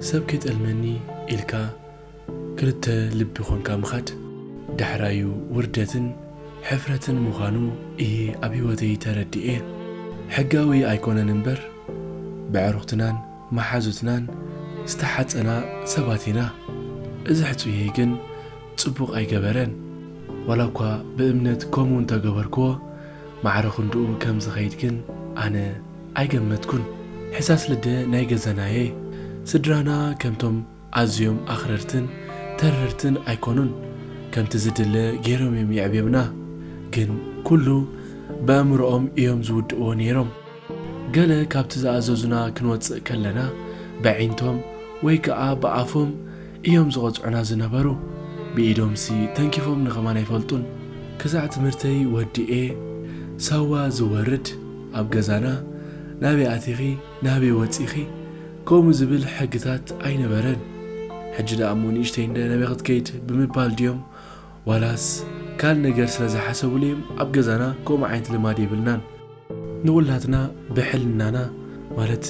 ሰብ ከይጠልመኒ ኢልካ ክልተ ልቢ ኾንካ ምኻድ፣ ዳሕራዩ ውርደትን ሕፍረትን ምዃኑ እየ ኣብ ህይወተይ ተረዲኤ። ሕጋዊ ኣይኮነን እምበር፣ ብዕሩኽትናን መሓዙትናን ዝተሓጸና ሰባት ኢና። እዚ ሕጹየይ ግን ጽቡቕ ኣይገበረን። ዋላ እኳ ብእምነት ከምኡ እንተገበርክዎ፣ ማዕረ ክንድኡ ከም ዝኸይድ ግን ኣነ ኣይገመትኩን። ሕሳስ ልደ ናይ ገዛናየ። ስድራና ከምቶም ኣዝዮም ኣኽረርትን ተረርትን ኣይኮኑን። ከምቲ ዝድለ ገይሮም እዮም የዕብዮምና። ግን ኩሉ ብኣእምሮኦም እዮም ዝውድእዎ ነይሮም። ገለ ካብቲ ዝኣዘዙና ክንወጽእ ከለና፣ ብዒንቶም ወይ ከኣ ብኣፎም እዮም ዝቐጽዑና ዝነበሩ። ብኢዶምሲ ተንኪፎምኒ ከማን ኣይፈልጡን። ክሳዕ ትምህርተይ ወዲኤ ሳዋ ዝወርድ ኣብ ገዛና፣ ናበይ ኣቲኺ፣ ናበይ ወጺኺ፣ ከምኡ ዝብል ሕግታት ኣይነበረን። ሕጂ ደኣ እሞ ንእሽተይ እንደ ናበይ ክትከይድ ብምባል ድዮም፣ ዋላስ ካልእ ነገር ስለ ዝሓሰቡሉ እዮም ኣብ ገዛና ከምኡ ዓይነት ልማድ የብልናን። ንኹላትና ብሕልናና፣ ማለት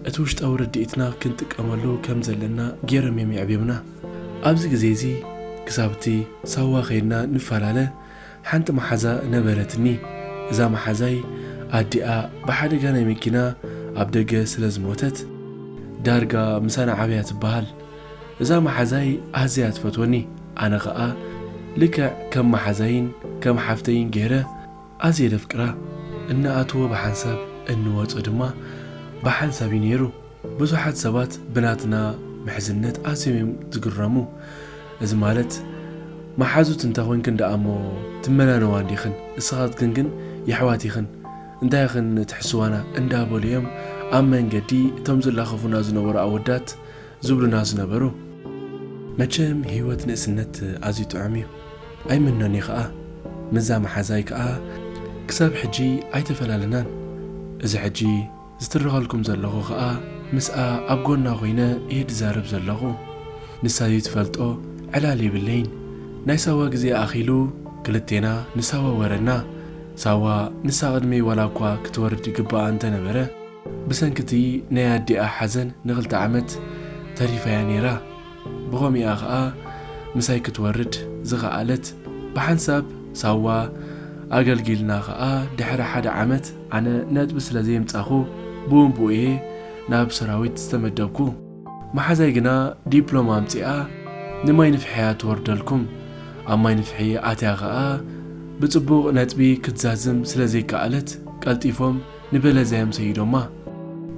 እቲ ውሽጣዊ ርድኢትና ክንጥቀመሉ ከም ዘለና ገይሮም እዮም የዕብዮምና። ኣብዚ ግዜ እዚ ክሳብ እቲ ሳዋ ኸይድና ንፈላለ፣ ሓንቲ መሓዛ ነበረትኒ። እዛ መሓዛይ ኣዲኣ ብሓደጋ ናይ መኪና ኣብ ደገ ስለ ዝሞተት፣ ዳርጋ ምሳና ዓብያ ትበሃል። እዛ መሓዛይ ኣዝያ ትፈትወኒ። ኣነ ኸኣ ልክዕ ከም መሓዛይን ከም ሓፍተይን ገይረ ኣዝየ ደፍቅራ። እንኣትዎ ብሓንሳብ፣ እንወጾ ድማ ብሓንሳብ እዩ ነይሩ። ብዙሓት ሰባት ብናትና ምሕዝነት ኣዝዮም እዮም ዝግረሙ። እዚ ማለት፣ መሓዙት እንተ ኾንክን ደኣ እሞ ትመናነዋ እንዲኽን፣ ንስኻትክን ግን የሕዋት ኢኽን፣ እንታይ ኢኽን ትሕስዋና እንዳበሉ እዮም ኣብ መንገዲ እቶም ዝላኸፉና ዝነበሩ ኣወዳት ዝብሉና ዝነበሩ። መቸም ህይወት ንእስነት ኣዝዩ ጥዑም እዩ። ኣይምኖን እዩ ኸኣ። ምስዛ መሓዛይ ከኣ ክሳብ ሕጂ ኣይተፈላለናን። እዚ ሕጂ ዝትርኸልኩም ዘለኹ ኸኣ ምስኣ ኣብ ጎና ኮይነ እየ ዝዛረብ ዘለኹ። ንሳ ዘይትፈልጦ ዕላል የብለይን። ናይ ሳዋ ግዜ ኣኺሉ ክልቴና ንሳዋ ወረድና። ሳዋ ንሳ ቅድመይ ዋላ እኳ ክትወርድ ይግባኣ እንተነበረ፣ ብሰንኪ እቲ ናይ ኣዲኣ ሓዘን ንኽልተ ዓመት ተሪፋ እያ ነይራ። ብኸምኡ እያ ኸኣ ምሳይ ክትወርድ ዝኸኣለት። ብሓንሳብ ሳዋ ኣገልጊልና ኸኣ፣ ድሕሪ ሓደ ዓመት ኣነ ነጥቢ ስለ ዘየምጻኹ፣ ብኡንብኡ እየ ናብ ሰራዊት ዝተመደብኩ። መሓዛይ ግና ዲፕሎማ ኣምጺኣ ንማይ ንፍሒ እያ ትወርደልኩም። ኣብ ማይ ንፍሒ ኣትያ ኸኣ፣ ብጽቡቕ ነጥቢ ክትዛዝም ስለ ዘይከኣለት፣ ቀልጢፎም ንበለዛዮም ሰይዶማ።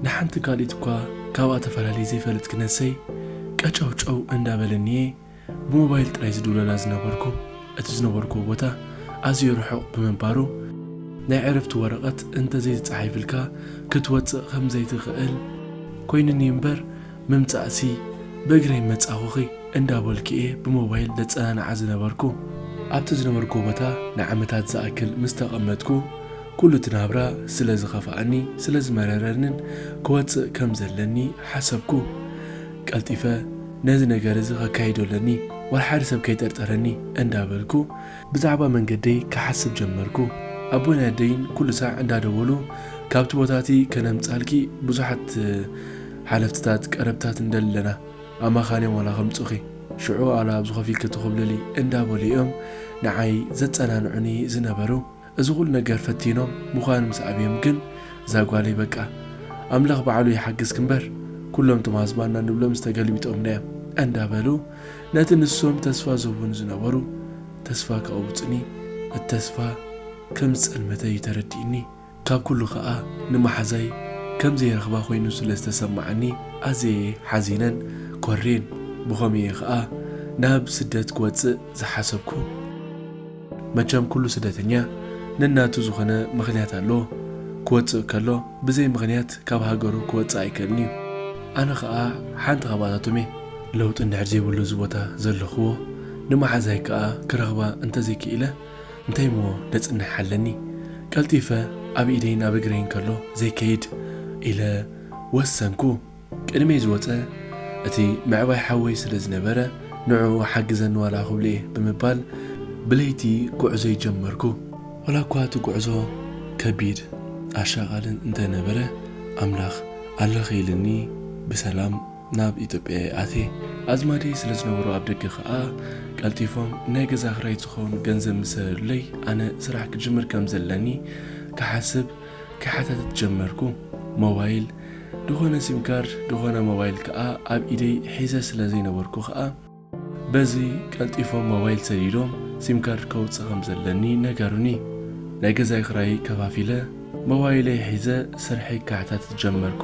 ንሓንቲ ካልኢት እኳ ካብኣ ተፈላልየ ዘይፈልጥ ክነሰይ ቀጨውጨው እንዳበለኒየ ብሞባይል ጥራይ ዝድውለላ ዝነበርኩ። እቲ ዝነበርኩዎ ቦታ ኣዝዩ ርሑቕ ብምንባሩ፣ ናይ ዕረፍቲ ወረቐት እንተ ዘይተጻሒፍልካ ክትወጽእ ከም ዘይትኽእል ኮይኑኒ እምበር፣ ምምጻእሲ ብእግረይ መጻኹኺ እንዳበልኩ እየ ብሞባይል ዘጸናንዓ ዝነበርኩ። ኣብቲ ዝነበርኩ ቦታ ንዓመታት ዝኣክል ምስ ተቐመጥኩ፣ ኩሉ እቲ ናብራ ስለ ዝኸፍኣኒ፣ ስለ ዝመረረንን ክወጽእ ከም ዘለኒ ሓሰብኩ። ቀልጢፈ ነዚ ነገር እዚ ከካይዶ ኣለኒ፣ ዋላ ሓደ ሰብ ከይጠርጠረኒ እንዳበልኩ ብዛዕባ መንገደይ ክሓስብ ጀመርኩ። ኣቦን ኣደይን ኩሉ ሳዕ እንዳደወሉ፣ "ካብቲ ቦታ እቲ ከነምጻልኪ ብዙሓት ሓለፍትታት ቀረብታት እንደለና፣ ኣማኻንዮም ዋላ ከምጹኺ፣ ሽዑ ዋላ ኣብዚ ኮፍ ኢልኪ ትኹብልሊ" እንዳበሉ እዮም ንዓይ ዘጸናንዑኒ ዝነበሩ። እዚ ኩሉ ነገር ፈቲኖም ምዃን ምስ ኣብዮም ግን፣ "እዛ ጓለይ በቃ ኣምላኽ ባዕሉ ይሓግዝኪ እምበር፣ ኩሎም እቶም ኣዝማድና ንብሎምስ ተገልቢጦምና እዮም" እንዳበሉ ነቲ ንሶም ተስፋ ዝህቡኒ ዝነበሩ ተስፋ ከቐውጹኒ፣ እቲ ተስፋ ከም ዝጸልመተ እዩ ተረዲእኒ። ካብ ኩሉ ኸኣ ንመሓዛይ ከም ዘይረኽባ ኮይኑ ስለ ዝተሰማዓኒ ኣዝየ ሓዚነን ኮርየን። ብኸምኡ እየ ኸኣ ናብ ስደት ክወጽእ ዝሓሰብኩ። መቸም ኩሉ ስደተኛ ነናቱ ዝኾነ ምኽንያት ኣለዎ። ክወጽእ ከሎ ብዘይ ምኽንያት ካብ ሃገሩ ክወጽእ ኣይክእልን እዩ። ኣነ ኸኣ ሓንቲ ካብኣታቶም እየ። ለውጢ እንድሕር ዘይብሉ እዚ ቦታ ዘለኽዎ፣ ንመሓዛይ ከኣ ክረኽባ እንተዘይክኢለ፣ እንታይ እሞ ደጽንሕ ኣለኒ? ቀልጢፈ ኣብ ኢደይን ኣብ እግረይን ከሎ ዘይከይድ ኢለ ወሰንኩ። ቅድመይ ዝወጸ እቲ ምዕባይ ሓወይ ስለ ዝነበረ፣ ንዕኡ ሓግዘኒ ዋላ ክብሎ እየ ብምባል ብለይቲ ጉዕዞይ ጀመርኩ። ዋላ እኳ እቲ ጉዕዞ ከቢድ ኣሻቓልን እንተነበረ፣ ኣምላኽ ኣለኺ ኢልኒ ብሰላም ናብ ኢትዮጵያ እየ ኣትየ። ኣዝማደይ ስለ ዝነበሩ ኣብ ደገ ከኣ ቀልጢፎም ናይ ገዛ ክራይ ዝኸውን ገንዘብ ምስ ሰደዱለይ፣ ኣነ ስራሕ ክጅምር ከም ዘለኒ ክሓስብ ክሓታትት ጀመርኩ። ሞባይል፣ ድኾነ ሲም ካርድ፣ ድኾነ ሞባይል ከኣ ኣብ ኢደይ ሒዘ ስለ ዘይነበርኩ ከኣ፣ በዚ ቀልጢፎም ሞባይል ሰዲዶም ሲም ካርድ ከውጽእ ከም ዘለኒ ነገሩኒ። ናይ ገዛይ ክራይ ከፋፊለ፣ ሞባይለይ ሒዘ ስርሐይ ክሓታትት ጀመርኩ።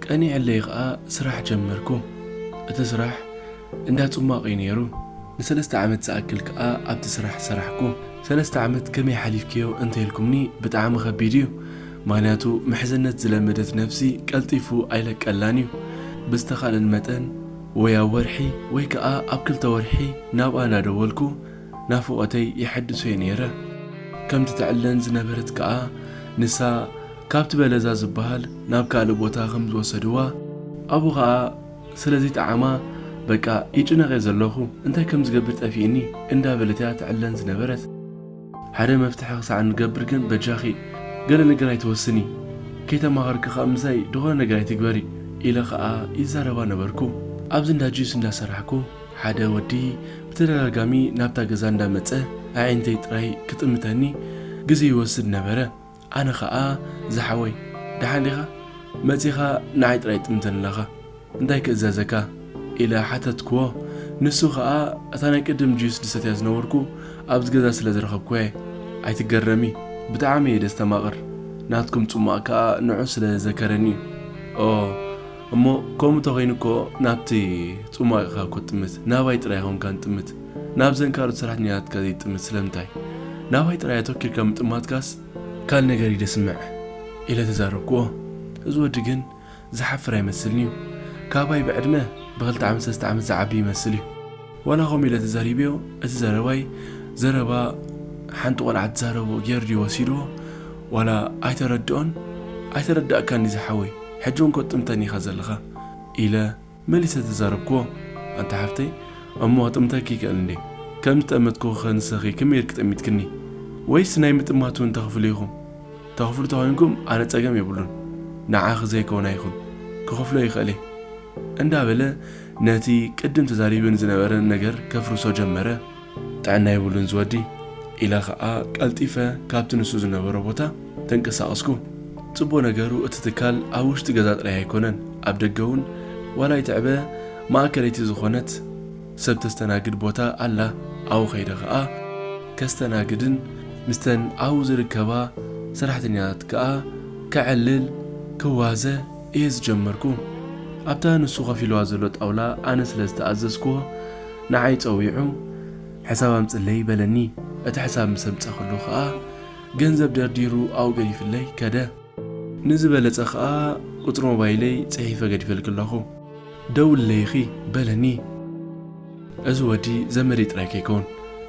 ቀኒዐለይ ከኣ ስራሕ ጀመርኩ። እቲ ስራሕ እንዳ ጽሟቕ እዩ ነይሩ። ንሰለስተ ዓመት ዝኣክል ከኣ ኣብቲ ስራሕ ሰራሕኩ። ሰለስተ ዓመት ከመይ ሓሊፍክዮ እንተኢልኩምኒ፣ ብጣዕሚ ከቢድ እዩ። ምኽንያቱ ምሕዝነት ዝለመደት ነፍሲ ቀልጢፉ ኣይለቀላን እዩ። ብዝተኻእለን መጠን ወይ ኣብ ወርሒ ወይ ከኣ ኣብ ክልተ ወርሒ ናብኣ እናደወልኩ ናፍቖተይ የሐድሶ እየ ነይረ። ከምቲ ትዕለን ዝነበረት ከኣ ንሳ ካብቲ በለዛ ዝበሃል ናብ ካልእ ቦታ ከም ዝወሰድዋ፣ ኣብኡ ከኣ ስለዚ ጣዕማ በቃ ይጭነቕ እየ ዘለኹ፣ እንታይ ከም ዝገብር ጠፊእኒ እንዳበለት እያ ትዕለን ዝነበረት። ሓደ መፍትሒ ክሳዕ ንገብር ግን በጃኺ ገለ ነገር ኣይትወስኒ፣ ከይተማኸርኪ ከኣ ምሳይ ዝኾነ ነገር ኣይትግበሪ ኢለ ከኣ ይዛረባ ነበርኩ። ኣብዚ እንዳ ጁስ እንዳሰራሕኩ ሓደ ወዲ ብተደጋጋሚ ናብታ ገዛ እንዳመጸ ኣዒንተይ ጥራይ ክጥምተኒ ግዜ ይወስድ ነበረ። ኣነ ኸኣ፣ "ዝሓወይ፣ ደሓን ዲኻ? መጺኻ ንዓይ ጥራይ ጥምተኒ ኣለኻ። እንታይ ክእዘዘካ?" ኢለ ሓተትክዎ። ንሱ ኸኣ፣ "እታ ናይ ቅድም ጁስ ዝሰትያ ዝነበርኩ ኣብዚ ገዛ ስለ ዝረኸብኩዋ እየ። ኣይትገረሚ፣ ብጣዕሚ እየ ደስተማቕር። ናትኩም ጽሟቕ ከኣ ንዑ ስለ ዘዘከረኒ እዩ። ኦ፣ እሞ ከምኡ ተኾይኑ እኮ ናብቲ ጽሟቕ ኢኻ እኮ ትጥምት፣ ናባይ ጥራይ ኣይኮንካን ትጥምት። ናብዘን ካልኦት ሰራሕተኛታትካ ዘይትጥምት ስለምንታይ? ናባይ ጥራይ ኣተኪርካ ምጥማትካስ ካልእ ነገር እዩ ደስምዕ" ኢለ ተዛረብክዎ። እዚ ወዲ ግን ዝሓፍር ኣይመስልን እዩ። ካባይ ብዕድመ ብኽልተ ዓመት ሰለስተ ዓመት ዝዓቢ ይመስል እዩ። ዋላ ከምኡ ኢለ ተዛሪበዮ፣ እቲ ዘረባይ ዘረባ ሓንቲ ቆልዓ ትዛረቦ ገይሩ ድዩ ወሲድዎ? ዋላ ኣይተረድኦን? "ኣይተረዳእካን ድዩ ዝሓወይ? ሕጂ እውን ኮጥምተኒ ኢኻ ዘለኻ" ኢለ መሊሰ ተዛረብክዎ። "ኣንታ ሓፍተይ፣ እሞ ክጥምተኪ ይክእል እንዴ? ከም ዝጠመትኩ ከ ንስኺ ከመይ ኢልኪ ጠሚትክኒ? ወይስ ናይ ምጥማት እውን ተኽፍሉ ኢኹም? ተኽፍሉ ተኾይንኩም ኣነ ጸገም የብሉን። ንዓኺ ዘይከውን ኣይኹን። ክኸፍሎ ይኽእል እየ" እንዳበለ ነቲ ቅድም ተዛሪቡኒ ዝነበረ ነገር ከፍርሶ ጀመረ። "ጥዕና የብሉን ዝወዲ" ኢለ ኸኣ ቀልጢፈ ካብቲ ንሱ ዝነበሮ ቦታ ተንቀሳቐስኩ። ጽቡቕ ነገሩ እቲ ትካል ኣብ ውሽጢ ገዛ ጥራይ ኣይኮነን፣ ኣብ ደገ እውን ዋላ ኣይትዕበ ማእከለይቲ ዝኾነት ሰብ ተስተናግድ ቦታ ኣላ። ኣብኡ ከይደ ኸኣ ከስተናግድን ምስተን ኣብኡ ዝርከባ ሰራሕተኛታት ከኣ ከዕልል ክዋዘ እየ ዝጀመርኩ። ኣብታ ንሱ ከፊልዋ ዘሎ ጣውላ ኣነ ስለ ዝተኣዘዝክዎ ንዓይ ጸዊዑ፣ "ሕሳብ ኣምጽለይ" በለኒ። እቲ ሕሳብ ምስ ኣምጸኽሉ ከኣ ገንዘብ ደርዲሩ ኣብኡ ገዲፍለይ ከደ። ንዝበለጸ ከኣ ቁጽሪ ሞባይለይ ጽሒፈ ገዲፈልኪ ኣለኹ። "ደውልለይ ኢኺ" በለኒ። እዚ ወዲ ዘመደይ ጥራይ ከይከውን፣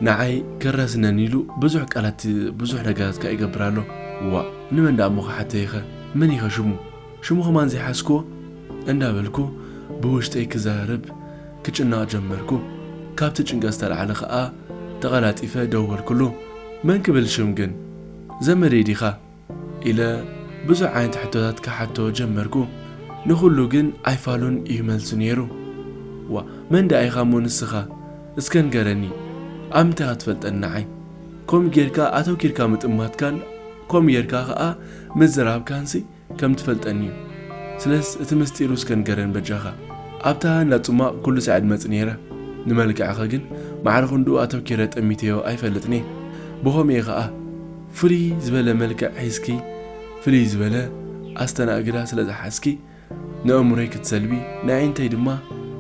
ንዓይ ከራስነኒ ኢሉ ብዙሕ ቃላት፣ ብዙሕ ነገራት ከኣ ይገብር ኣሎ። "ዋእ፣ ንመን ደኣ እሞ ክሓተይ ኢኸ? መን ኢኸ ሽሙ? ሽሙ ከማን ዘይሓዝክዎ?" እንዳበልኩ ብውሽጠይ ክዛረብ ክጭነቕ ጀመርኩ። ካብቲ ጭንቀት ዝተላዕለ ከኣ ተቐላጢፈ ደወልኩሉ። "መን ክብል ሽም ግን? ዘመደይ ዲኻ?" ኢለ ብዙሕ ዓይነት ሕቶታት ክሓቶ ጀመርኩ። ንኹሉ ግን ኣይፋሉን እዩ መልሱ ነይሩ። "ዋ፣ መን ደኣ ኢኻ እሞ ንስኻ? እስከ ንገረኒ፣ ኣብ ምንታይ ኢኻ ትፈልጠኒ ንዓይ? ከምኡ ጌርካ ኣተኪርካ ምጥማትካን ከምኡ ጌርካ ኸኣ ምዝራብካንሲ ከም ትፈልጠኒ እዩ። ስለስ እቲ ምስጢሩ እስከ ንገረኒ በጃኻ። ኣብታ እንዳ ጽሟቕ ኩሉ ሳዕ ድመጽእ ነይረ። ንመልክዕኸ ግን ማዕረ ክንድኡ ኣተኪረ ጠሚተዮ ኣይፈልጥን እየ። ብኸምኡ እየ ኸኣ ፍልይ ዝበለ መልክዕ ሒዝኪ፣ ፍልይ ዝበለ ኣስተናግዳ ስለ ዝሓዝኪ፣ ንኣእምሮይ ክትሰልቢ፣ ንኣዒንተይ ድማ፣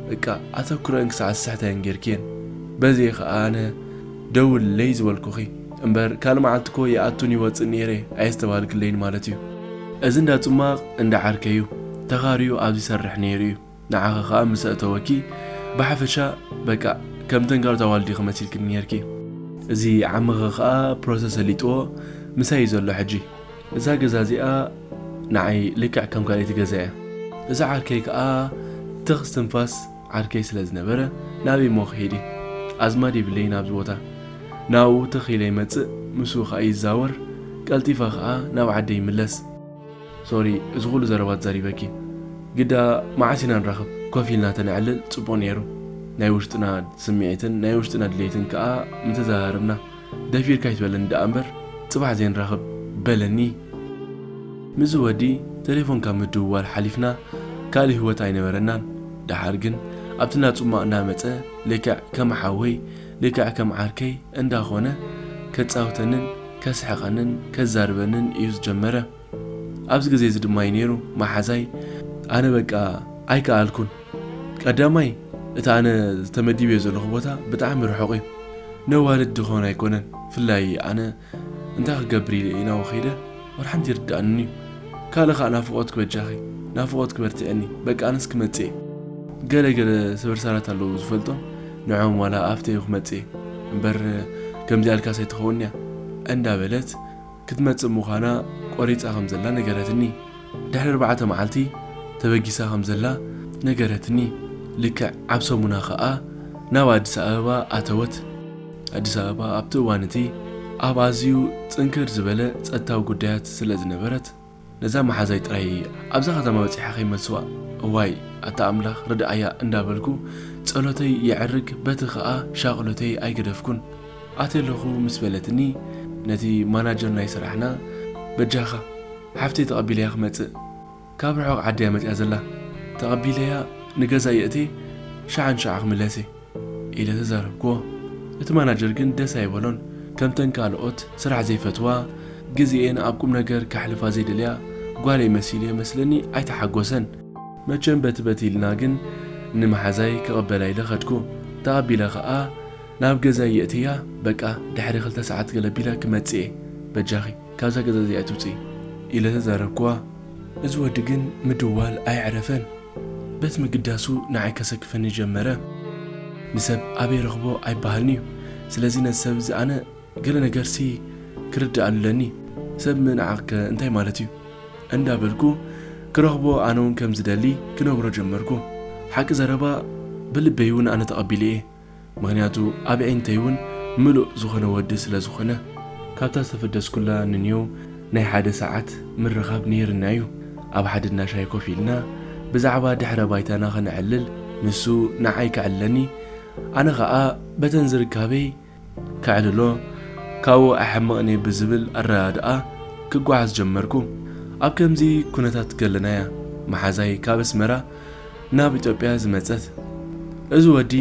በቃ፣ ኣተኩረን ክሳዕ ዝስሕታየን ጌርክየን። በዚ እየ ኸኣ ኣነ ደውልለይ ዝበልኩኺ። እምበር ካልእ መዓልቲ እኮ ይኣቱን ይወጽእን ነይረ፣ ኣየስተብሃልክለይን ማለት እዩ። እዚ እንዳ ጽማቕ እንዳ ዓርከይ እዩ፣ ተኻርዩ ኣብዚ ይሰርሕ ነይሩ እዩ። ንዓኺ ኸኣ ምስ ኣእተወኪ፣ ብሓፈሻ፣ በቃ፣ ከም ተንጋሉት ኣዋልድ ኢኺ መሲልክኒ ነይርኪ። እዚ ዓመኺ ኸኣ ፕሮሰስ ኣሊጥዎ ምሳይ እዩ ዘሎ ሕጂ። እዛ ገዛ እዚኣ ንዓይ ልክዕ ከም ካልኣይቲ ገዛ እያ። እዚ ዓርከይ ከኣ ትኽ እስትንፋስ ዓርከይ ስለ ዝነበረ፣ ናበይ እሞ ክኸይድ እየ? ኣዝማድ የብለይን ኣብዚ ቦታ። ናብኡ ትኽ ኢለ ይመጽእ፣ ምስኡ ከኣ ይዛወር፣ ቀልጢፈ ከኣ ናብ ዓደይ ይምለስ። ሶሪ፣ እዚ ኩሉ ዘረባ ተዛሪበኪ። ግዳ መዓስ ኢና ንራኸብ? ኮፍ ኢልና ተነዕልል ጽቡቕ ነይሩ። ናይ ውሽጥና ስምዒትን ናይ ውሽጥና ድሌትን ከኣ ምተዘራረብና። ደፊርካ ኣይትበለኒ ደኣ እምበር፣ ጽባሕ ዘይንራኸብ በለኒ። ምስዚ ወዲ ቴሌፎን ካብ ምድውዋል ሓሊፍና ካልእ ህይወት ኣይነበረናን። ደሓር ግን ኣብቲ እንዳ ጽሟቕ እናመጸ ልክዕ ከም ሓወይ፣ ልክዕ ከም ዓርከይ እንዳኾነ ከጻውተንን ከስሕቐንን ከዛርበንን እዩ ዝጀመረ። ኣብዚ ግዜ እዚ ድማ እዩ ነይሩ መሓዛይ። ኣነ በቃ ኣይከኣልኩን። ቀዳማይ፣ እቲ ኣነ ተመዲበዮ ዘለኹ ቦታ ብጣዕሚ ርሑቕ እዩ። ነዋልድ ድኾን ኣይኮነን። ብፍላይ ኣነ እንታይ ክገብር ኢለ ናብኡ ከይደ፣ ወላ ሓንቲ ይርድኣንን እዩ። ካልእ ኸኣ ናፍቖትኪ በጃኺ፣ ናፍቖትኪ በርትዕኒ፣ በቃ ኣነስ ክመጽእ እየ። ገለ ገለ ሰበርሳራት ኣለዉ ዝፈልጦም፣ ንዕኦም ዋላ ኣፍተዩ ክመጽእ እየ። እምበር ከምዚኣ ኢልካስ ኣይትኸውንያ እንዳበለት ክትመጽእ ምዃና ቆሪጻ ከም ዘላ ነገረትኒ። ድሕሪ ኣርባዕተ መዓልቲ ተበጊሳ ከም ዘላ ነገረትኒ። ልክዕ ኣብ ሰሙና ኸኣ ናብ ኣዲስ ኣበባ ኣተወት። ኣዲስ ኣበባ ኣብቲ እዋን እቲ ኣብ ኣዝዩ ጽንክር ዝበለ ጸጥታዊ ጉዳያት ስለ ዝነበረት፣ ነዛ መሓዛይ ጥራይ ኣብዛ ከተማ በጺሐ ከይመልስዋ፣ እዋይ ኣታ ኣምላኽ ርድኣያ እንዳበልኩ ጸሎተይ የዕርግ፣ በቲ ኸኣ ሻቕሎተይ ኣይገደፍኩን። ኣትየ ኣለኹ ምስ በለትኒ፣ ነቲ ማናጀር ናይ ስራሕና፣ በጃኻ ሓፍተይ ተቐቢለያ ክመጽእ፣ ካብ ርሑቕ ዓዲ እያ መጺኣ ዘላ፣ ተቐቢለያ ንገዛ የእትየ፣ ሸዓ ንሸዓ ክምለስ እየ ኢለ ተዛረብክዎ። እቲ ማናጀር ግን ደስ ኣይበሎን። ከምተን ካልኦት ስራሕ ዘይፈትዋ፣ ግዜኤን ኣብ ቁም ነገር ከሕልፋ ዘይደልያ ጓለይ መሲሉ እየ መስለኒ ኣይተሓጎሰን። መቸም በቲ በቲ ኢልና ግን ንመሓዛይ ክቕበላ ኢለ ኸድኩ። ተቐቢለ ኸኣ ናብ ገዛይ የእትያ፣ በቃ ድሕሪ ክልተ ሰዓት ገለ ቢለ ክመጽእ እየ፣ በጃኺ ካብዛ ገዛ እዚኣ ኣይትውጽኢ ኢለ ተዛረብክዋ። እዚ ወዲ ግን ምድዋል ኣየዕረፈን። በቲ ምግዳሱ ንዓይ ከሰክፈኒ ጀመረ። ንሰብ ኣበይ ረኽቦ ኣይበሃልን'ዩ። ስለዚ ነዚ ሰብ እዚ ኣነ ገለ ነገርሲ ክርድኣሉ ኣለኒ። ሰብ ምንዓቕከ እንታይ ማለት እዩ? እንዳበልኩ ክረኽቦ ኣነ እውን ከም ዝደሊ ክነግሮ ጀመርኩ። ሓቂ ዘረባ ብልበይ እውን ኣነ ተቐቢለ እየ። ምኽንያቱ ኣብ ኣዒንተይ እውን ምሉእ ዝኾነ ወዲ ስለ ዝኾነ። ካብታ ዝተፈደስኩላ ንንየው ናይ ሓደ ሰዓት ምርኻብ ነይርና እዩ። ኣብ ሓደ እንዳ ሻሂ ኮፍ ኢልና ብዛዕባ ድሕረ ባይታና ከነዕልል፣ ንሱ ንዓይ ከዕልለኒ፣ ኣነ ኸኣ በተን ዝርካበይ ከዕልሎ፣ ካብኡ ኣይሓምቕን እየ ብዝብል ኣረዳድኣ ክጓዓዝ ጀመርኩ። ኣብ ከምዚ ኩነታት ከለና እያ መሓዛይ ካብ ኣስመራ ናብ ኢትዮጵያ ዝመጸት። እዚ ወዲ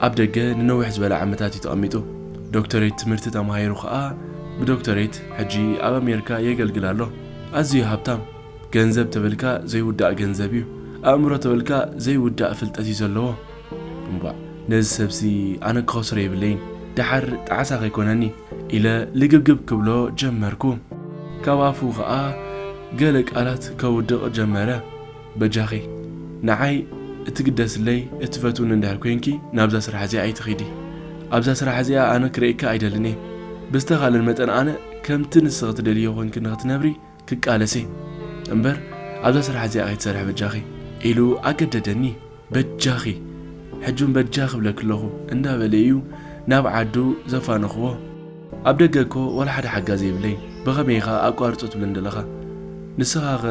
ኣብ ደገ ንነዊሕ ዝበለ ዓመታት እዩ ተቐሚጡ። ዶክተሬት ትምህርቲ ተማሂሩ ኸኣ ብዶክተሬት ሕጂ ኣብ ኣሜሪካ የገልግል ኣሎ። ኣዝዩ ሃብታም፣ ገንዘብ ተበልካ ዘይውዳእ ገንዘብ እዩ። ኣእምሮ ተበልካ ዘይውዳእ ፍልጠት እዩ ዘለዎ። እምቧዕ፣ ነዚ ሰብሲ ኣነ ክኸስሮ የብለይን፣ ደሓር ጣዕሳ ከይኮነኒ ኢለ ልግብግብ ክብሎ ጀመርኩ። ካብ ኣፉ ኸኣ ገለ ቃላት ከውድቕ ጀመረ። በጃኺ፣ ንዓይ እትግደስለይ እትፈትውኒ እንድሕር ኮይንኪ ናብዛ ስራሕ እዚኣ ኣይትኺዲ። ኣብዛ ስራሕ እዚኣ ኣነ ክርእየኪ ኣይደልን እየ። ብዝተኻለን መጠን ኣነ ከምቲ ንስኺ ትደልዮ ኮይንኪ ንኽትነብሪ ክቃለስ እየ። እምበር ኣብዛ ስራሕ እዚኣ ከይትሰርሒ በጃኺ ኢሉ ኣገደደኒ። በጃኺ፣ ሕጂ እውን በጃኺ እብለኪ ኣለኹ እንዳበለ እዩ ናብ ዓዱ ዘፋነኽዎ። ኣብ ደገ እኮ ዋላ ሓደ ሓጋዚ የብለይን፣ ብኸመይ ኢኻ ኣቋርጾ ትብለኒ ዘለኻ? ንስኻኸ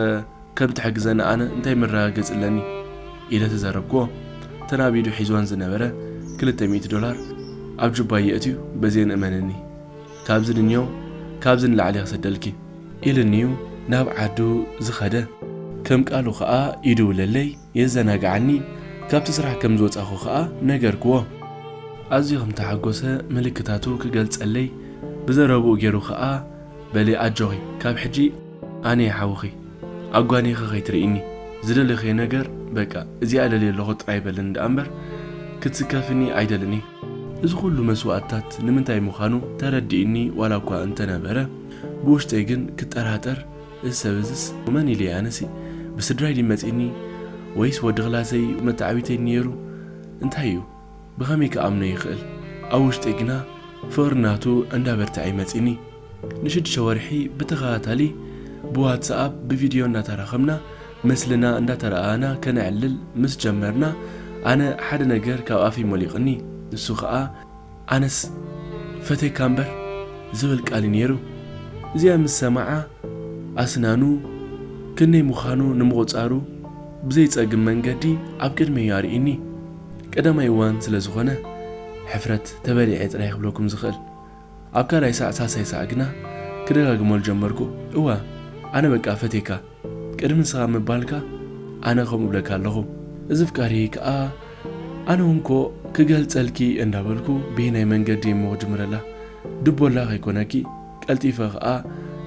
ከም ትሕግዘኒ ኣነ እንታይ መረጋገጺ ኣለኒ? ኢለ ተዛረብክዎ። እተን ኣብ ኢዱ ሒዝወን ዝነበረ ክልተ ሚእቲ ዶላር ኣብ ጁባይ የእትዩ፣ በዚአን እመንኒ። ካብዚ ንንየው፣ ካብዚ ንላዕሊ ክሰደልኪ። ኢልኒዩ ናብ ዓዱ ዝኸደ። ከም ቃሉ ኸኣ ይድውለለይ፣ የዘናግዓኒ፣ ካብቲ ስራሕ ከም ዝወጻኹ ኸኣ ነገርክዎ። ኣዝዩ ከም ተሓጎሰ ምልክታቱ ክገልጸለይ ብዘረብኡ ገይሩ ኸኣ፣ በሊ ኣጆኺ፣ ካብ ሕጂ ኣነ እየ ሓውኺ፣ ኣጓኒኺ ከይትርእይኒ፣ ዝደለኽዮ ነገር በቃ እዚኣ እደልዮ ኣለኹ ጥራይ በልኒ ደኣ እምበር ክትስከፍኒ ኣይደልን እየ። እዚ ኩሉ መስዋእትታት ንምንታይ ምዃኑ ተረዲእኒ ዋላ እኳ እንተነበረ፣ ብውሽጠይ ግን ክጠራጠር፣ እዚ ሰብ እዝስ መን ኢለ እየ ኣነሲ? ብስድራይ ድዩ መጺእኒ? ወይስ ወዲ ክላሰይ መተዓቢተይ ነይሩ? እንታይ እዩ? ብኸመይ ክኣምኖ ይኽእል? ኣብ ውሽጠይ ግና ፍቕሪ ናቱ እንዳበርትዐ እዩ መጺእኒ። ንሽዱሽተ ወርሒ ብተኸታታሊ ብዋትስኣፕ ብቪድዮ እንዳተራኸብና፣ ምስልና እንዳተረኣኣና ከነዕልል ምስ ጀመርና፣ ኣነ ሓደ ነገር ካብ ኣፈይ ሞሊቕኒ። ንሱ ኸኣ፣ "ኣነስ ፈቴካ እምበር" ዝብል ቃል እዩ ነይሩ። እዚኣ ምስ ሰምዓ፣ ኣስናኑ ክንደይ ምዃኑ ንምቑጻሩ ብዘይጸግም መንገዲ ኣብ ቅድመይ ኣርእዩኒ። ቀዳማይ እዋን ስለ ዝኾነ ሕፍረት ተበሊዐ ጥራይ ክብለኩም ዝኽእል። ኣብ ካልኣይ ሳዕ ሳልሳይ ሳዕ ግና ክደጋግመሉ ጀመርኩ። እዋ ኣነ በቃ ፈቴካ፣ ቅድሚ ንስኻ ምባልካ ኣነ ከምኡ እብለካ ኣለኹ። እዚ ፍቃሪ ከኣ ኣነ እውን ኮ ክገልጸልኪ እንዳበልኩ ብየናይ መንገዲ እሞ ክጅምረላ? ድቦላ ከይኮነኪ ቀልጢፈ ከኣ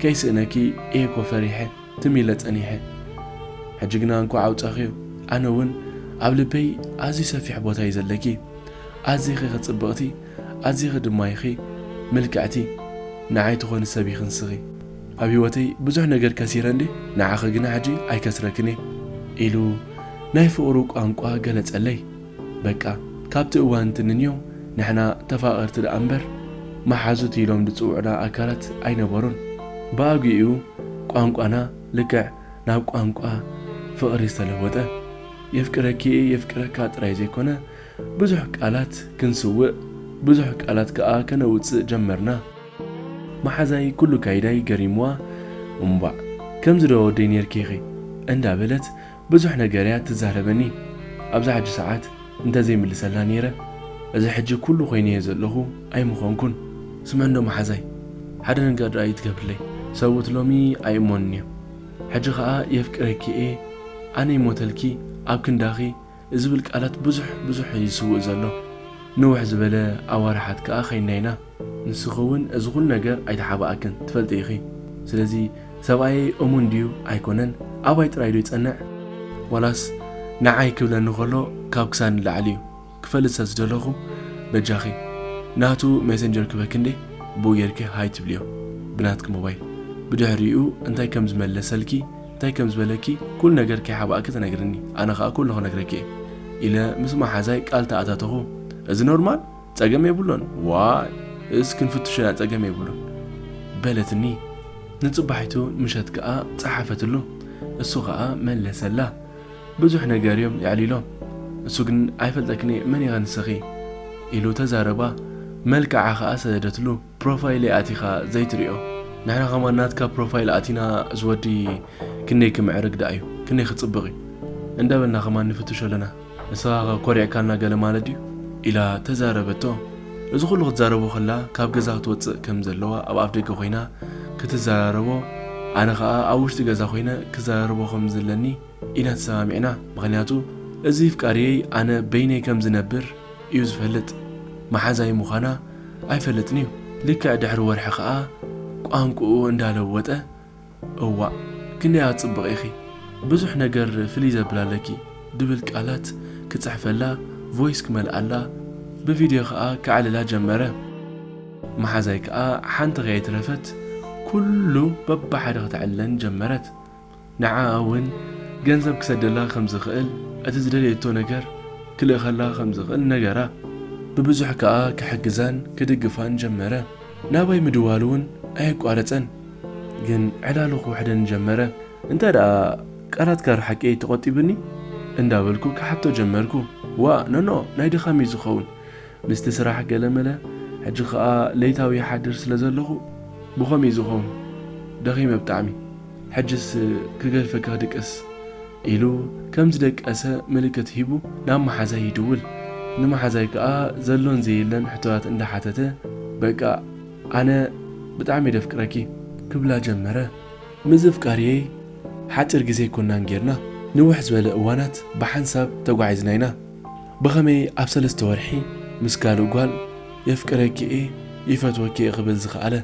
ከይስእነኪ እየ እኮ ፈሪሐ ትም ኢለ ጸኒሐ። ሕጂ ግና እንኳዕ ኣውጻኽዮ። ኣነ እውን ኣብ ልበይ ኣዝዩ ሰፊሕ ቦታ እዩ ዘለኪ። ኣዚኺ ኸ ጽብቕቲ፣ ኣዚኺ ድማ ኢኺ ምልክዕቲ። ንዓይ ትኾኒ ሰብ ኢኺ ንስኺ። ኣብ ህይወተይ ብዙሕ ነገር ከሲረ እንዴ፣ ንዓኺ ግና ሕጂ ኣይከስረክን እየ ኢሉ ናይ ፍቕሩ ቋንቋ ገለጸለይ። በቃ ካብቲ እዋን ትንንዮ ንሕና ተፋቐርቲ ደኣ እምበር መሓዙት ኢሎም ዝጽውዑና ኣካላት ኣይነበሩን። ብኣግኡ ቋንቋና ልክዕ ናብ ቋንቋ ፍቕሪ ዝተለወጠ። የፍቅረኪ እየ፣ የፍቅረካ ጥራይ ዘይኮነ ብዙሕ ቃላት ክንስውእ፣ ብዙሕ ቃላት ከኣ ከነውጽእ ጀመርና። መሓዛይ ኩሉ ካይዳይ ገሪምዋ፣ እምቧእ ከምዚ ዶ ወደይ ኔርኪ ኢኺ እንዳበለት ብዙሕ ነገር እያ ትዛረበኒ። ኣብዛ ሕጂ ሰዓት እንተዘይምልሰላ ነይረ፣ እዚ ሕጂ ኩሉ ኮይነዮ ዘለኹ ኣይምኾንኩን። ስምዕ እንዶ መሓዛይ፣ ሓደ ነገር ደኣ እዩ ትገብርለይ። ሰብኡት ሎሚ ኣይእመኑን እዮም። ሕጂ ኸኣ የፍቅረኪ እየ፣ ኣነ ይሞተልኪ፣ ኣብ ክንዳኺ ዝብል ቃላት ብዙሕ ብዙሕ እዩ ዝስውእ ዘሎ። ንውሕ ዝበለ ኣዋርሓት ከኣ ኸይድና ኢና። ንስኺ እውን እዚ ኩሉ ነገር ኣይተሓባእክን ትፈልጢ ኢኺ። ስለዚ ሰብኣየይ እሙን ድዩ ኣይኮነን ኣባይ ጥራይ ዶ ይጸንዕ? ዋላስ ንዓይ ክብለኒ ከሎ ካብ ክሳድ ንላዕሊ እዩ? ክፈልጥ ስለ ዝደለኹ በጃኺ ናቱ ሜሰንጀር ክበኪ እንዴ ብኡ ጌርኪ ሃይ ትብልዮ ብናትኪ ሞባይል። ብድሕሪኡ እንታይ ከም ዝመለሰልኪ እንታይ ከም ዝበለኪ ኩሉ ነገር ከይሓባእኪ ተነግርኒ፣ ኣነ ኸኣ ኩሉ ክነግረኪ እየ ኢለ ምስ መሓዛይ ቃል ተኣታተኹ። እዚ ኖርማል ጸገም የብሉን። ዋይ እስ ክንፍትሾ ኢና ጸገም የብሉን በለትኒ። ንጽባሒቱ ምሸት ከኣ ጸሓፈትሉ፣ እሱ ኸኣ መለሰላ። ብዙሕ ነገር እዮም የዕሊሎም። እሱ ግን ኣይፈልጠክን እየ መን ኢኻ ንስኺ ኢሉ ተዛረባ። መልክዓ ኸኣ ሰደደትሉ። ፕሮፋይለይ ኣቲኻ ዘይትሪኦ? ንሕና ኸማን ናትካ ፕሮፋይል ኣቲና እዚ ወዲ ክንደይ ክምዕርግ ደኣ እዩ ክንደይ ክጽብቕ እዩ እንዳበልና ኸማን ንፍትሾ ኣለና። ንስኻ ኸ ኮሪዕካና ገለ ማለት ድዩ? ኢላ ተዛረበቶ። እዚ ኹሉ ክትዛረቦ ኸላ ካብ ገዛ ክትወጽእ ከም ዘለዋ ኣብ ኣፍ ደገ ኮይና ክትዘራረቦ ኣነ ኸኣ ኣብ ውሽጢ ገዛ ኮይነ ክዘራረቦ ከም ዘለኒ ኢና ተሰማሚዕና። ምኽንያቱ እዚ ፍቃሪየይ ኣነ በይነይ ከም ዝነብር እዩ ዝፈልጥ። መሓዛይ ምዃና ኣይፈልጥን እዩ። ልክዕ ድሕሪ ወርሒ ኸኣ ቋንቁኡ እንዳለወጠ እዋእ ክንደይ ኣጽብቕ ኢኺ፣ ብዙሕ ነገር ፍልይ ዘብል ኣለኪ ድብል ቃላት ክጽሕፈላ፣ ቮይስ ክመልኣላ፣ ብቪድዮ ከኣ ከዕልላ ጀመረ። መሓዛይ ከኣ ሓንቲ ከየትረፈት ኩሉ በብሓደ ከተዕልለን ጀመረት። ንዓኣ እውን ገንዘብ ክሰደላ ከም ዝኽእል፣ እቲ ዝደለየቶ ነገር ክልእኸላ ከም ዝኽእል ነገራ። ብብዙሕ ከኣ ክሕግዛን ክድግፋን ጀመረ። ናባይ ምድዋል እውን ኣየቋረጸን፣ ግን ዕላሉ ክውሕደኒ ጀመረ። እንተ ደኣ ቃላትካ ርሓቂ ተቖጢብኒ እንዳበልኩ ክሓቶ ጀመርኩ። ዋእ ኖኖ ናይ ድኻም እዩ ዝኸውን፣ ምስቲ ስራሕ ገለመለ፣ ሕጂ ኸኣ ለይታዊ ይሓድር ስለ ዘለኹ ብኸምኡ እዩ ዝኸውን። ደኺመ ብጣዕሚ፣ ሕጅስ ክገድፈካ ክድቅስ ኢሉ ከም ዝደቀሰ ምልክት ሂቡ ናብ መሓዛይ ይድውል። ንመሓዛይ ከኣ ዘሎን ዘየለን ሕቶታት እንዳሓተተ በቃ ኣነ ብጣዕሚ እየ ደፍቅረኪ ክብላ ጀመረ። ምዝፍቃርየይ ሓጺር ግዜ ኣይኮናን ጌርና፣ ንውሕ ዝበለ እዋናት ብሓንሳብ ተጓዒዝና ኢና። ብኸመይ ኣብ ሰለስተ ወርሒ ምስ ካልእ ጓል የፍቅረኪ እየ፣ ይፈትወኪ እየ ክብል ዝኸኣለ?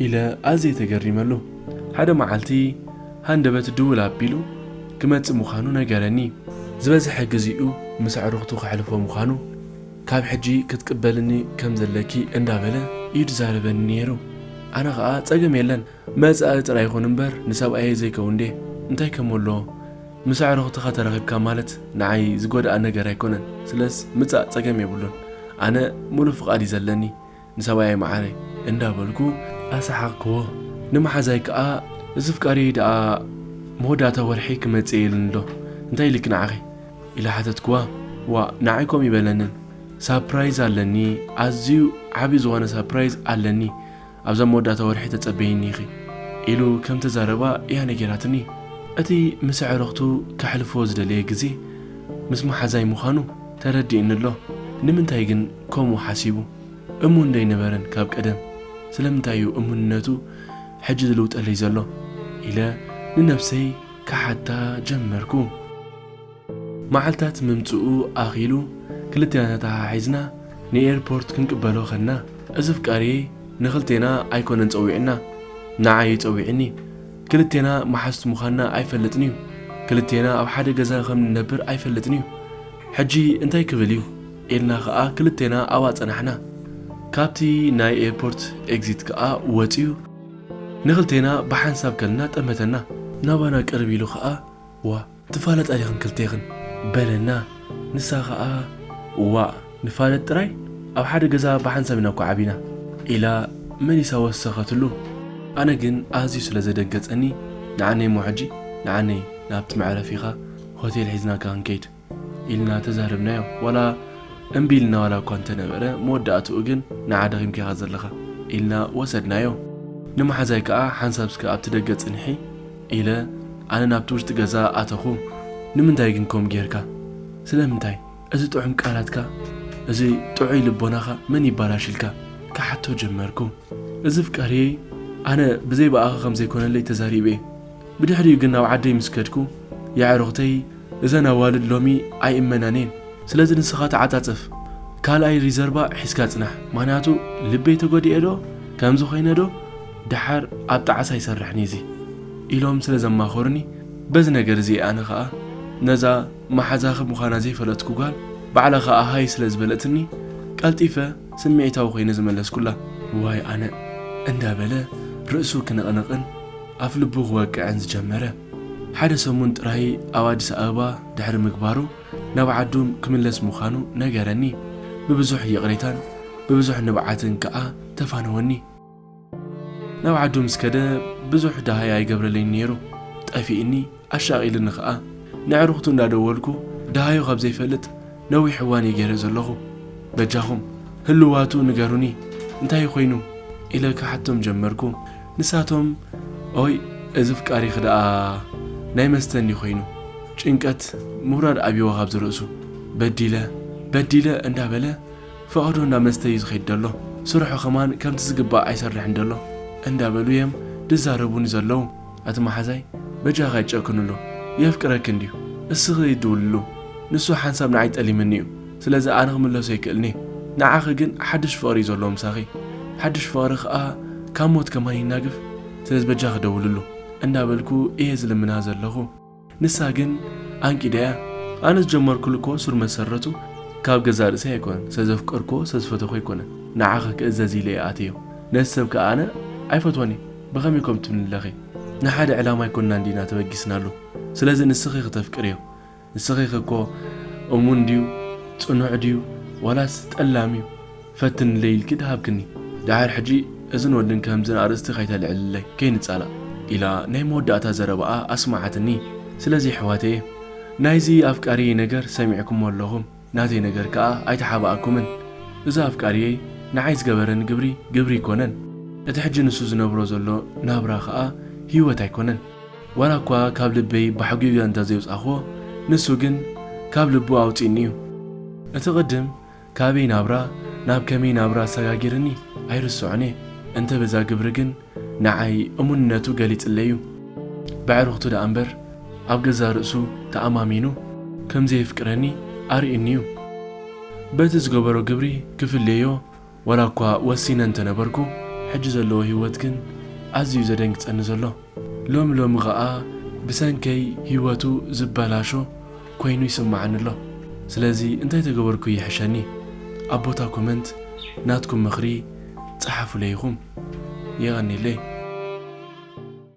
ኢለ ኣዝየ ተገሪመሉ። ሓደ መዓልቲ ሃንደበት ድውል ኣቢሉ ክመጽእ ምዃኑ ነገረኒ። ዝበዝሐ ግዜኡ ምስ ኣዕሩኽቱ ከሕልፎ ምዃኑ፣ ካብ ሕጂ ክትቅበልኒ ከም ዘለኪ እንዳበለ እዩ ዝዛረበኒ ነይሩ። ኣነ ኸኣ ጸገም የለን፣ መጻኢ ጥራይ ይኹን እምበር ንሰብኣየይ ዘይከውን ድየ? እንታይ ከም ኣለዎ? ምስ ኣዕሩኽትኻ ተራኺብካ ማለት ንዓይ ዝጎድኣ ነገር ኣይኮነን። ስለስ ምጻእ ጸገም የብሉን። ኣነ ሙሉእ ፍቓድ እዩ ዘለኒ ንሰብኣየይ መዓረይ እንዳበልኩ ኣሰሓቕክዎ። ንመሓዛይ ከኣ እዚ ፍቃሪ ደኣ መወዳእታ ወርሒ ክመጽእ እየ ኢሉኒ ዶ? እንታይ ኢልኪ ንዓኺ? ኢለ ሓተትክዋ። ዋእ ንዓይ ከምኡ ይበለንን። ሳፕራይዝ ኣለኒ፣ ኣዝዩ ዓቢ ዝኾነ ሳፕራይዝ ኣለኒ። ኣብዛ መወዳእታ ወርሒ ተጸበይኒ ኢኺ ኢሉ ከም ተዛረባ እያ ነጊራትኒ። እቲ ምስ ኣዕሩኽቱ ከሕልፎ ዝደለየ ግዜ ምስ መሓዛይ ምዃኑ ተረዲእኒ ኣሎ። ንምንታይ ግን ከምኡ ሓሲቡ? እሙን ዶ ኣይነበረን ካብ ቀደም? ስለምንታይ እዩ እሙንነቱ ሕጂ ዝልውጠለይ ዘሎ? ኢለ ንነብሰይ ክሓታ ጀመርኩ። መዓልታት ምምጽኡ ኣኺሉ ክልቴና ተተሓሒዝና ንኤርፖርት ክንቅበሎ ኸድና። እዚ ኣፍቃሪየይ ንኽልቴና ኣይኮነን ጸዊዕና፣ ንዓይ እዩ ጸዊዕኒ። ክልቴና መሓዝቱ ምዃንና ኣይፈልጥን እዩ። ክልቴና ኣብ ሓደ ገዛ ከም ንነብር ኣይፈልጥን እዩ። ሕጂ እንታይ ክብል እዩ? ኢልና ኸኣ ክልቴና ኣብኣ ጸናሕና። ካብቲ ናይ ኤርፖርት ኤግዚት ከኣ ወጺኡ ንኽልቴና ብሓንሳብ ከልና ጠመተና። ናባና ቅርብ ኢሉ ኸኣ፣ "ዋ፣ ትፋለጣ ዲኽን ክልቴኽን?" በለና። ንሳ ኸኣ፣ "ዋእ፣ ንፋለጥ ጥራይ? ኣብ ሓደ ገዛ ብሓንሳብ ኢና እኮ ዓቢና" ኢላ መሊሳ ወሰኸትሉ። ኣነ ግን ኣዝዩ ስለ ዘደንገጸኒ፣ "ንዓነይ እሞ ሕጂ፣ ንዓነይ ናብቲ መዕረፊኻ ሆቴል ሒዝናካ ክንከይድ" ኢልና ተዛረብናዮ። ዋላ እምቢ ኢልና ዋላ እኳ እንተነበረ፣ መወዳእትኡ ግን "ንዓ ደኺምካ ኢኻ ዘለኻ" ኢልና ወሰድናዮ። ንመሓዛይ ከኣ፣ "ሓንሳብ እስከ ኣብቲ ደገ ጽንሒ" ኢለ ኣነ ናብቲ ውሽጢ ገዛ ኣተኹ። "ንምንታይ ግን ከምኡ ጌርካ? ስለምንታይ? እዚ ጥዑም ቃላትካ፣ እዚ ጥዑይ ልቦናኻ መን ይባላሽልካ?" ክሓቶ ጀመርኩ። እዚ ኣፍቃሪየይ ኣነ ብዘይ ብኣኻ ከም ዘይኮነለይ ተዛሪበ እየ። ብድሕሪኡ ግን ናብ ዓደይ ምስ ከድኩ፣ የዕሩኽተይ እዘን ኣዋልድ ሎሚ ኣይእመናን እየን። ስለዚ ንስኻ ተዓጻጸፍ፣ ካልኣይ ሪዘርቫ ሒዝካ ጽናሕ። ምኽንያቱ ልበይ ተጎዲኤ ዶ፣ ከምዚ ኮይነ ዶ፣ ደሓር ኣብ ጣዕሳ ኣይሰርሕን እዚ ኢሎም ስለ ዘማኸሩኒ፣ በዚ ነገር እዚ ኣነ ኸኣ ነዛ መሓዛኺ ምዃና ዘይፈለጥኩ ጓል ባዕላ ኸኣ ሃይ ስለ ዝበለትኒ፣ ቀልጢፈ ስምዒታዊ ኮይነ ዝመለስኩላ። "ዋይ ኣነ" እንዳበለ ርእሱ ክንቕንቕን ኣፍ ልቡ ክወቅዕን ዝጀመረ። ሓደ ሰሙን ጥራይ ኣብ ኣዲስ ኣበባ ድሕሪ ምግባሩ፣ ናብ ዓዱ ክምለስ ምዃኑ ነገረኒ። ብብዙሕ ይቕሬታን ብብዙሕ ንብዓትን ከኣ ተፋነወኒ። ናብ ዓዱ ምስ ከደ ብዙሕ ደሃይ ኣይገብረለይን ነይሩ። ጠፊእኒ፣ ኣሻቒልኒ ኸኣ። ነዕሩኽቱ እንዳደወልኩ ደሃዩ ካብ ዘይፈልጥ ነዊሕ እዋን እየ ገይረ ዘለኹ። "በጃኹም ህልዋቱ ንገሩኒ፣ እንታይ ኮይኑ?" ኢለ ክሓቶም ጀመርኩ። ንሳቶም፣ "ኦይ፣ እዚ ኣፍቃሪኺ ደኣ ናይ መስተ እንዲ ኮይኑ፣ ጭንቀት ምውራድ ኣብይዎ ካብዚ ርእሱ። በዲለ፣ በዲለ እንዳበለ ፈቐዶ እንዳ መስተ እዩ ዝኸይድ ዘሎ። ስርሑ ከማን ከምቲ ዝግባእ ኣይሰርሕን ደሎ" እንዳበሉ እዮም ድዛረቡኒ ዘለዉ። ኣቲ መሓዛይ፣ በጃኻ ኣይጨክንሉ። የፍቅረኪ እንድዩ። እስኺ ደውልሉ። ንሱ ሓንሳብ ንዓይ ጠሊምኒ እዩ። ስለዚ ኣነ ክምለሶ ኣይክእልን እየ። ንዓኺ ግን ሓድሽ ፍቕሪ እዩ ዘለዎ ምሳኺ። ሓድሽ ፍቕሪ ኸኣ ካብ ሞት ከማን ይናግፍ። ስለዚ በጃኺ ደውልሉ እንዳበልኩ እየ ዝልምና ዘለኹ። ንሳ ግን ኣንቂዳ እያ። ኣነ ዝጀመርኩሉ እኮ ሱር መሰረቱ ካብ ገዛእ ርእሰይ ኣይኮነን። ስለ ዘፍቀርኩዎ፣ ስለ ዝፈተኹ ኣይኮነን። ንዓኺ ክእዘዝ ኢለ እየ ኣትየዮ። ነዚ ሰብ ከኣ ኣነ ኣይፈትዎን እየ። ብኸመይ ከምኡ ትብልኒ ኣለኺ? ንሓደ ዕላማ ኣይኮንናን ዲና ተበጊስናሉ? ስለዚ ንስኺ ኢኺ ተፍቅርዮ። ንስኺ ኢኺ እኮ እሙን ድዩ፣ ጽኑዕ ድዩ፣ ዋላስ ጠላም እዩ፣ ፈትንለይ ኢልኪ ድሃብክኒ። ደሓር ሕጂ እዝን ወድን ከምዝን ኣርእስቲ ከይተልዕልለይ፣ ከይንጻላእ፣ ኢላ ናይ መወዳእታ ዘረባኣ ኣስመዓትኒ። ስለዚ ኣሕዋተየ፣ ናይዚ ኣፍቃሪየይ ነገር ሰሚዕኩሞ ኣለኹም። ናተይ ነገር ከኣ ኣይተሓባኣኩምን። እዚ ኣፍቃሪየይ ንዓይ ዝገበረኒ ግብሪ፣ ግብሪ ኣይኮነን። እቲ ሕጂ ንሱ ዝነብሮ ዘሎ ናብራ ከኣ ህይወት ኣይኮነን። ዋላ እኳ ካብ ልበይ ብሓጒገ እንተ ዘየውጻእኩዎ፣ ንሱ ግን ካብ ልቡ ኣውጺእኒ እዩ። እቲ ቅድም ካበይ ናብራ ናብ ከመይ ናብራ ኣሰጋጊርኒ ኣይርስዖን እየ። እንተ በዛ ግብሪ ግን ንዓይ እሙንነቱ ገሊጽለይ እዩ። በዕሩኽቱ ደኣ እምበር ኣብ ገዛ ርእሱ ተኣማሚኑ ከም ዘየፍቅረኒ ኣርእዩኒ እዩ። በቲ ዝገበሮ ግብሪ ክፍለዮ ዋላ እኳ ወሲነ እንተነበርኩ፣ ሕጂ ዘለዎ ህይወት ግን ኣዝዩ ዘደንግጸኒ ዘሎ። ሎም ሎም ኸኣ ብሰንከይ ህይወቱ ዝበላሾ ኮይኑ ይስምዓኒ ኣሎ። ስለዚ እንታይ ተገበርኩ ይሕሸኒ? ኣብ ቦታ ኮመንት ናትኩም ምኽሪ ጸሓፉለይ ኢኹም። የቐንየለይ።